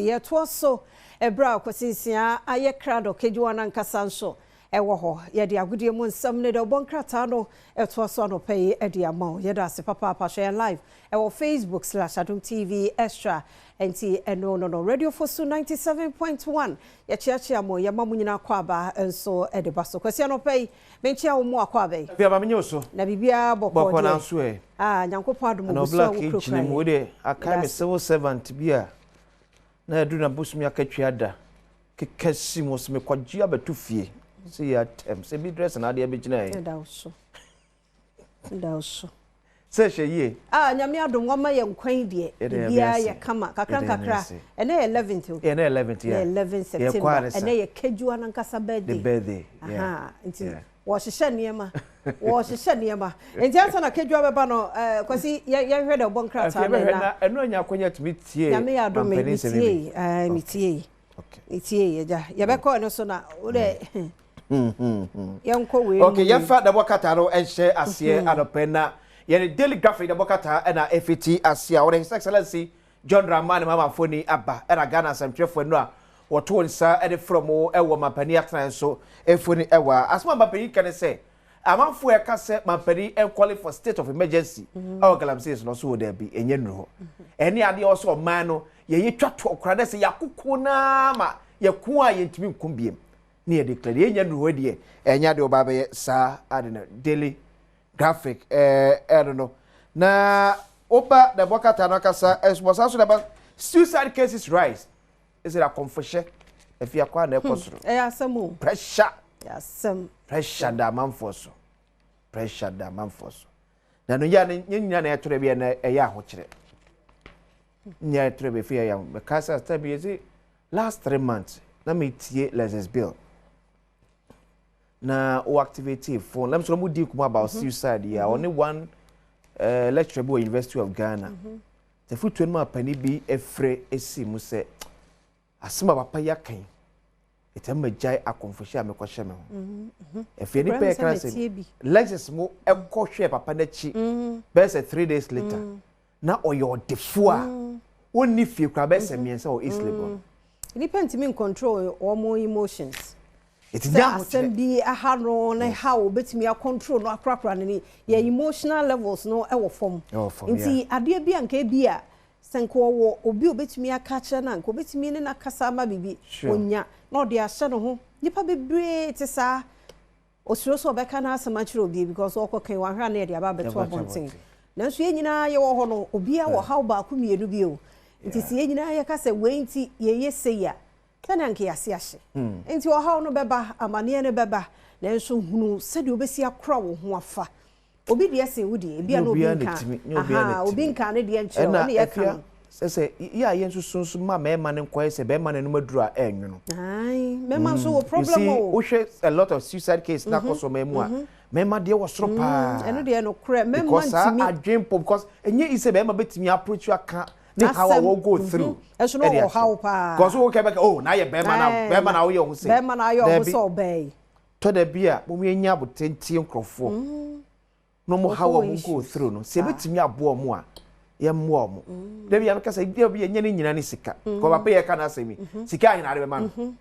Yɛtoa so ɛberɛ a Kwasi Nsia ayɛ krado kejuwa no ankasa nso ɛwɔ hɔ. Yɛde agodie mu nsɛm ne deɛ ɔbɔ nkrataa no ɛtoa so anɔpa yi ɛde ama wo. Yɛda ase papaapa. Hwɛ yɛn live ɛwɔ Facebook/AdomTV Extra. Nti ɛno no Radio Fosu 97.1, yɛkyeakyea mo, yɛma mo nyinaa kɔ aba nso ɛde ba so. Kwasi, anɔpa yi menkyea wo mu akɔ aba yi. Afei aba menye wo so. Na biribiara bɔkɔɔ? Bɔkɔ deɛ. Nanso ɛ. Ah, Nyankopɔn adom Ana ogu so a ɔbla ke wokura gyina mu yɛ. wo de akae me civil servant bi a na ɛduru na bosomi akatua da keka si mu sɛ mekɔgye abɛto fie sɛ yɛ atɛm sɛ bi dress na adeɛ bɛgyina ɛ. Ɛda wo so. Ɛda wo so. Sɛ hyɛ yie. Ah, Nyame adom wama yɛ nkwan deɛ. Yɛda Nyame Biribiara ase. yɛ kama kakra Yɛda Nyame nkakra. ase. Ɛnɛ yɛ 11th o. Yɛ na 11th. Ɛnɛ Yɛ 11 yɛkɔ September. a ne sa. Ɛnɛ yɛ Kejuwa nankasa birthday. The birthday, yeah. Aha, nti wɔhyehyɛ nneɛma. Wɔhyehyɛ nneɛma. Nti ansa na Kejuwa bɛba no, Kwasi, yɛhwɛ dɛ ɔbɔ nkrataa Afei no bɛhwɛ na na ɛno anya akwanya tumi tie. Nyame yɛ adom me mampanin nsɛm bi. metie, metie. Metie agya. Yɛbɛkɔ ɛno so na wo dɛ yɛnkɔ wei Okay, mu. yɛmfa dabɔ kata no ɛnhyɛ aseɛ anɔpɛ na yɛne Daily Graphic dabɔ kata ɛna ɛfiti aseɛ a wɔde His Excellency John Dramani Mahama mfoni aba, ɛna Ghana nsɛmtwerɛfoɔ no a wɔto nsa ɛde frɛ mo ɛwɔ mampanin atenaeɛ nso mfoni ɛwɔ a asɛm a mampanin ka ne sɛ amanfoɔ ɛka sɛ mampanin ɛncall for state of emergency ɛwɔ galamsey so no so wɔ daabi, ɛnyɛ nnuru hɔ. Ɛne adeɛ wɔ sɛ ɔman no yɛyɛ twa toɔ koraa dɛ sɛ yɛakoko naa ma yɛko a yɛntumi nko biem ne yɛ declare yɛnya nnuru hɔ deɛ, ɛnyɛ adeɛ ɔba bɛyɛ saa ade no. Daily Graphic ɛno no na woba na ɛbɔ kata no akasa ɛsobɔ so na ɛba suicide cases rise, ɛsɛ akɔmfohyɛ afi akɔ a na ɛkɔ soro. Ɛyɛ asɛm o. Pressure. Ɛyɛ asɛm. Pressure da amanfoɔ so, pressure da amanfoɔ so na no yɛ a ne nyina na ɛtɔrɔ bi a na ɛyɛ ahokyerɛ nyɛ ɛtɔrɔ bi fi ɛyɛ bɛka sɛ asɛ bi yɛsi last 3 months na metie Lexis Bill na o activate phone lɛm sɛ ɔmo di nkɔmɔ about suicide yi a ɔne one lecturer bi wɔ University of Ghana sɛ fotuo no mu apani bi efrɛ esi mu sɛ asɛm a papa yi aka yi ɛtɛ ma gyae akɔmfohyɛ a mekɔhyɛ me ho afei nipa yɛ kra metie sɛ bi. Lexis mo ɛkɔ hwɛ papa n'akyi bɛyɛ sɛ 3 days later na ɔyɛ ɔdefoɔ a ɔnni fie koraa bɛyɛ sɛ mmiɛnsa wɔ East Legon. Nipa ntumi ncontrol wɔn emotions. Ɛti sɛ nya ahokyerɛ. Asɛm bi aha no na ha o obetumi acontrol no akorakora no ni yɛ emotional levels no ɛwɔ fam. Ɛwɔ fam. Nti adeɛ bi a nka ebi a sɛ nka ɔwɔ obi a obetumi aka kyerɛ no a, nka obetumi ne n'akasa ama biribi onya na ɔde ahyɛ ne ho. Nipa bebree te saa, osuro sɛ ɔbɛka n'asɛm akyerɛ obi because ɔkɔ kan wahwɛ a na yɛde aba abɛto Yɛde abɛto abɔnten. abɔnten. Nanso yɛn nyinaa yɛwɔ hɔ no, obiara wɔ haw baako mmienu bi o. Nti sɛ yɛn nyinaa yɛka sɛ wei nti yɛyɛ sei a, sɛnea nka yɛase ahye nti ɔhaw no bɛba, amanneɛ no bɛba, nanso hunu sɛdeɛ wobɛsi akora wo ho afa. Obi deɛ sen wo deɛ, ebi a na obi Nyɛ obiara na nka ɛtumi, nyɛ obiara na aha obi ɛtumi. nka ne deɛ nkyerɛ wo Ɛna ɛne yɛka afia no. sɛ yɛ a yɛn nso so nso ma mmarima no nkɔyɛ sɛ bɛrima no anom aduru a ɛnwono. Ae, mmarima nso wɔ You problem see, o. Wohwɛ a lot of suicide case na akɔ so ɔman mu a, mmarima deɛ wɔ soro paa. Ɛno deɛ nokorɛ, mmarima because saa ntumi adwen po because ɛnyɛ yi sɛ bɛrima bɛtumi approach you aka ne how a Asɛm. wɔ go through. Ɛso na ɛde ɔwɔ akyerɛ. haw paa. Because wo kɛ bɛka, oh, na ayɛ bɛrima na Ɛɛ, bɛrima na woyɛ ho sɛ bɛrima na ayɛ ɔho Daabi. sɛ ɔbaa yi. Tɔ da bi a mo yɛnya abotentie nkurɔfoɔ na ɔmo how a ɔmo go issues. through no sɛ ebɛtumi aboa ɔmo a, yɛmmoa ɔmo. Dabi a meka sɛ ebi a obi yɛnyɛ ne nyina ne sika kɔ papa yɛ ka n'asɛm yi, sika ahena ade bɛma no.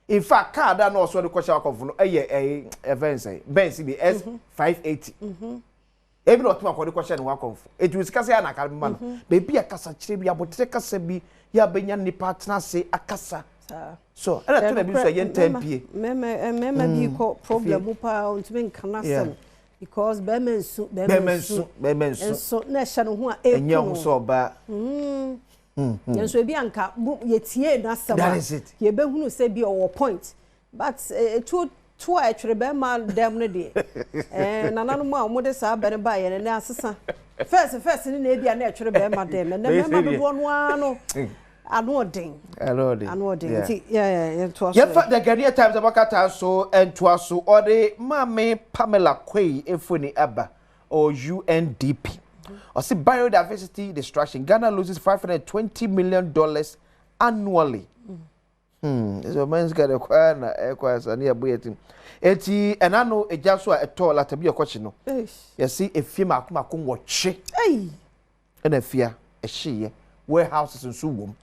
In fact, car da na ɔsɔ de kɔhyɛ akɔfo no ɛyɛ ɛfɛn sɛ Benz bi S 580 ebi na ɔtuma akɔde kɔhyɛ ne ho akɔfo etu sika sɛ ɛna aka bɛma no. Beebi a kasa kyerɛ bi, abotire kasa bi yɛ abɛnya nipa atena ase akasa Saa. so ɛna tɔ na bi nso ɛyɛ ntɛn pie. Mmarima bi kɔ problem mu paa, ntumi nka n'asɛm because bɛrima nsu. Bɛrima nsu, bɛrima nsu. Nso na ɛhyɛ ne ho a ɛnyɛ ɛku ho no. sɛ ɔbaa. Nso ebi anka yɛtie n'asɛm That a is it. yɛbɛhunu sɛ bi ɔwɔ point, but tuo tuo a ɛtwere bɛrima dɛm no deɛ, nananom a wɔde saa bɛ no baeɛ no ne asesa. First first ne na ebi a na ɛtwere bɛrima dɛm, ɛnɛ Bɛyɛ sɛ mmarima deɛ. dodoɔ no ara no ano ɔden. Ɛno de. Ano ɔden nti yɛntoa so. Yɛmfa The Ghanaian Times abakata so ntoa so. Ɔde Maame Pamela Quaye efoni aba ɔ UNDP. Ɔsi biodiversity destruction, Ghana loses $520 million annually. Ɛsɛ ɔman sika de kɔ na ɛkɔ asa ne yɛbɔ yɛ tim. Eti ɛna no egya so a ɛtɔ Lartebiokorshie no, Eish. yɛsi efie mako mako 8 Ei. ɛna efia ɛhyeeɛ, warehouses nso wɔ mu.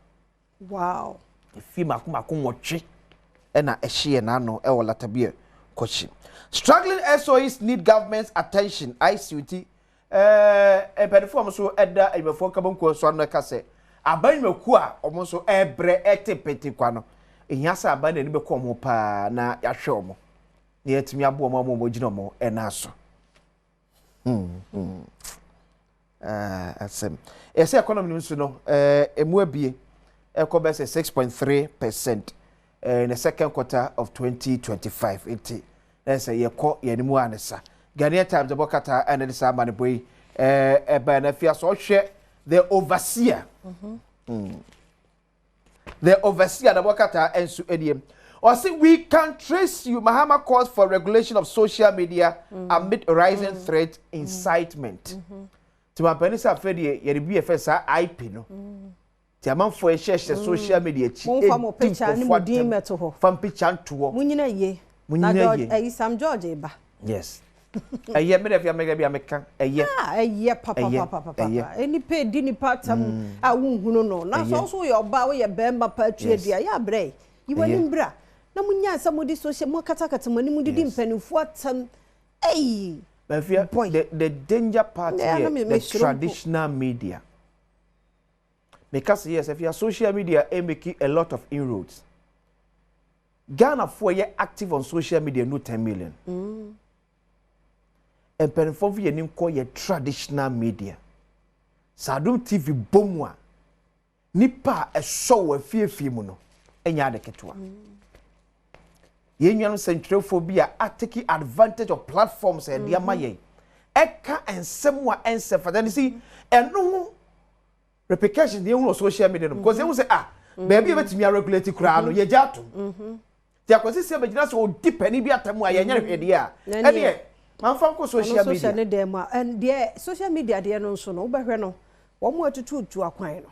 Wow. Efie mako mako 8 ɛna ɛhyeɛ n'ano ɛwɔ Lartebiokorshie. Struggling SOEs need government's attention. ICT mpanimfoɔ a wɔn nso ɛda adwumafoɔ nkabomkuo so ano ɛka sɛ aban nnwumakuo a wɔn nso ɛrebrɛ ɛte pete kwa no, ehia sɛ aban n'ani bɛkɔ wɔn paa na yɛahwɛ wɔn na yɛatumi aboa wɔn ama wɔn agyina wɔn ɛnan so. Asɛm ɛsɛ economy no nso no, emu abie ɛkɔ bɛ sɛ 6.3% in the second quarter of 2025, nti ɛsɛ yɛkɔ yɛn anim a ne sa. Ghanaian Times ɛbɔ kata ɛna de saa ama ne bɔ yi ɛbɛn na afia so ɔhwɛ The Overseer. The Overseer na bɔ kata nso nie. Ɔsi, "We can trace you. Mahama calls for regulation of social media amid rising threat incitement." Tí wɔn apɛni sɛ afɛ deɛ yɛde bi yɛ fɛ saa IP no. Tí amanfoɔ ɛhyɛhyɛ social media akyi. Momfa mo picture ne mo din mɛto hɔ. Fa picture nto hɔ. Munyina yie. Munyina Na George yie. ɛyi Sam George ba. Yes. Ɛyɛ mi dɛ fi ameka bi ameka ɛyɛ. Ah, ɛyɛ papapapapa. Nipa edi nipa tam a wunhunu no. Na sɛ ɔso yɛ ɔbaa, woyɛ bɛrima pa atwa dua yɛ abrɛ. Yi w'anim bra. Na munya sɛ mode social mo katakata mo anim didi mpanimfoɔ atam. Ɛyi. Bafia, Boy. the danger part Yeah, here, na me- the me suro mpo. traditional media. Because yes, if your social media is making a lot of inroads. Ghana for yɛ active on social media no 10 million. Mpanimfoɔ fi yɛn ni nkɔ yɛ traditional media. Sadum TV bɔ mu a, nipa a ɛsɔ wɔ afiefie mu no, ɛnyɛ ade ketewa. Yɛn nuanom nsɛntwerɛfoɔ bi a atake advantage of platforms a yɛde ama yɛn ɛka nsɛm a ɛnsɛ fata ne si ɛno ho repercussions ne yɛhu wɔ social media no, because yɛhu sɛ ah, baabi a yɛbɛtumi aregulate koraa no, yɛgya atom nti Akwasi sɛ bɛgyina sɛ ɔdi panin bi atam a yɛnyɛ no hwɛ deɛ a Na ɛneɛ mamfa nkɔ social ɔno social media. Ne dan mu a ɛn deɛ social media deɛ no nso no, wobɛhwɛ no, wɔn mu atututu akwan no,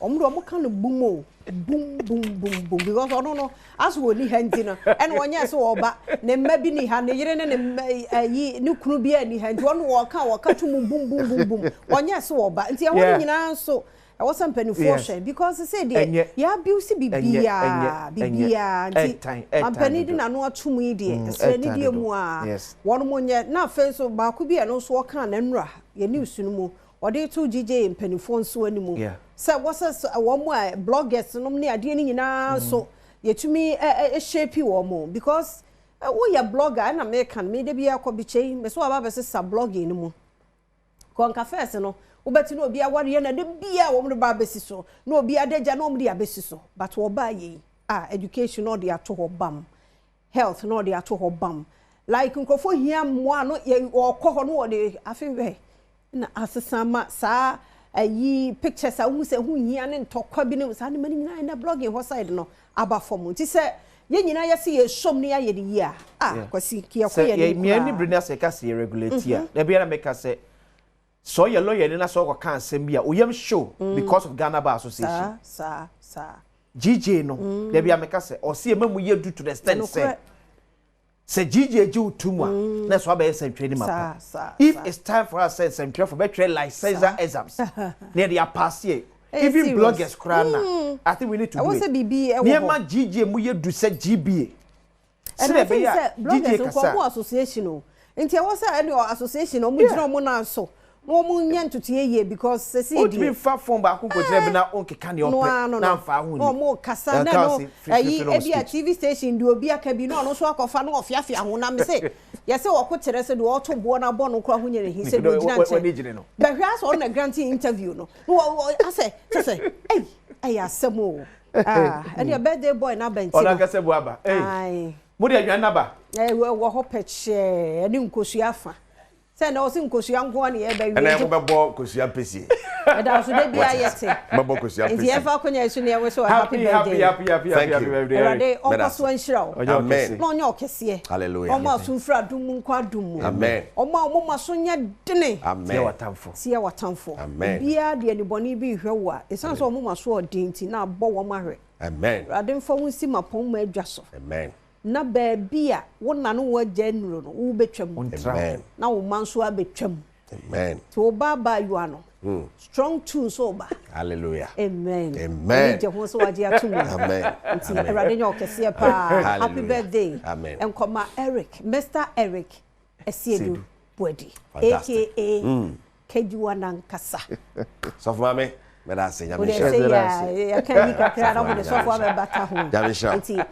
wɔn de wɔn ka no bum o, bum bum bum bum, because ɔno no aso wɔ ni ha nti no, ɛna wɔnyɛ sɛ ɔba ne mma bi ni ha, ne yere ne ne mma ɛyi ne kunu bi ani ha, nti ɔno wɔka to mu bum bum bum bum, wɔnyɛ sɛ ɔba nti ɛhɔ no nyinaa nso ɛwɔ sɛ mpanimfoɔ hwɛ, because sɛ deɛ Ɛnyɛ. yɛabiw si bibiaa ɛnyɛ, bibiaa nti ɛtan, ɛtan mampanin de dodo. n'ano ato mu yi deɛ, ɛsrɛ ne ɛtan deɛ dodo. mu a wɔn mo nyɛ. Na afei nso baako bi a ɛno nso ɔka n'anura yɛ news no mu, ɔde to gyegye mpanimfoɔ nso anim sɛ wɔsɛ wɔn mu a bloggers nom ne adeɛ no nyinaa nso yɛtumi ɛ ɛ shape wɔn mo, because woyɛ blogger ɛna meka no mede bi akɔ bi kyɛn mɛ so waba abɛsesa blogging no mu kɔnka. First no, wobɛti na obi awareɛ na de bia wɔn de ba abɛsi so na obi adagya na wɔn de abɛsi so, but wɔbaa yɛ yi a, education na ɔde ato hɔ bam, health na ɔde ato hɔ bam, like nkurɔfoɔ hia mmoa no yɛ ɔkɔ hɔ no wɔde afei hwɛ na asesa ma saa ayi pictures a wohu sɛ ho hia ne ntɔkwa bi ne saa nneɛma no nyinaa na blogging hɔ side no aba fam, nti sɛ yɛn nyinaa yɛsi yɛ som ne yɛayɛ ne yie a, ah, Kwasi kiyɛkɔ sɛ yɛ ne yɛ mmea ni bere na sɛ ɛka sɛ yɛ regulate a, na ebi yɛn meka sɛ ɔyɛ lawyer ni na sɛ ɔkɔka asɛm bi a oyam show because of Ghana Bar Association. saa saa saa GJ no, dabi a meka sɛ ɔsi ema mu yɛ du to the extent sɛ GJ gye wo tum a, na ɛsɛ wabɛyɛ nsɛntwerɛ ni ma pa. saa saa If saa. it's time for us sɛ nsɛntwerɛfo bɛtwerɛ licensure exams na yɛde apaase yɛ Ɛyɛ even serious. bloggers koraa na I think we need to do ɛwɔ it. sɛ biribi ɛwɔ hɔ. Nneɛma GJ mu yɛ du sɛ GBA ɛna sɛdeɛ I think ɛbɛyɛ sɛ a GJ bloggers nkɔ kasa ɔmo association o, nti ɛwɔ sɛ ɛne association ɔmo gyina ɔmo nan so na ɔmo nyɛ ntotoyɛ yie, because sɛsi wotumi deɛ nfa phone baako nkɔgyina bi na ɔnkeka nea no ɔpɛ ano na no nfa ho na ni ɔmo kasa Ɛka na no ɔse free ɛyi freedom of ebi a speech. TV station de obi aka bi na ɔno nso akɔfa na ɔfiafia ho na me se yɛsɛ wɔko kyerɛ sɛ deɛ ɔto boɔ na abɔ no kora ho nyɛ ne hi sɛ deɛ ogyina W'ani nkyɛn gyene no. bɛhwɛ asɛ ɔno na granting interview no na wɔ wɔ asɛ kyɛ sɛ ɛyi ɛyɛ asɛm o. Ah, ɛnna birthday boy na abɛnti Ɔno no ankasa bu aba. Ei, ayi mo de aduane naba. Ɛwɔ hɔ pɛkyɛɛ ɛne nkosua afa sɛ na ɔsi nkosua nko ara na yɛbɛ Ɛnna wie. mobɛbɔ kosua pɛsie. Ɛda so de bia yɛte. Mobɛbɔ kosua Nti pɛsie. yɛfa akonnwa yi so ne yɛwɔ so happy Happy, happy, birthday. happy, happy, Thank happy you. birthday. Awurade Eric. ɔnkɔ so anhyira wo Ɔnyɛ Amen. ɔkɛse. na ɔnyɛ ɔkɛseɛ. Hallelujah. Ɔmo aso mfiri adum mu nkɔ adum mu. Amen. Ɔmo a ɔmo ma so nyɛ dene. Tiɛ Amen. watamfo. Tie watamfo. Amen. Obiara deɛ nibɔne bi hwɛ wo a, ɛsiane sɛ ɔmo ma so ɔden nti na abɔ wɔn ahwɛ. Amen. Awurade mfa wo nsi mapɔn mu adwa so Amen. na baabi a wo na no wɔagya nnuro no wobɛtwam Ntra. Amen. na wo ma nso abɛtwam. Amen. Nti wo ba abaayewa no Strong two nso ba. Hallelujah. Amen. Amen. Ɛni gye ho so wagye ato mu. Amen. Nti Awurade nyɛ ɔkɛseɛ paa. Happy birthday. Amen. Nkɔma Eric, Mr. Eric Asiedu Boadi, Fantastic. aka Kejuwa Nankasa. Sɔfo maame, mɛda ase. Nyame Wode nhyira. sɛ yɛ yɛka yi kakra na wode sɔfo abɛbata ho. Nyame nhyira. Nti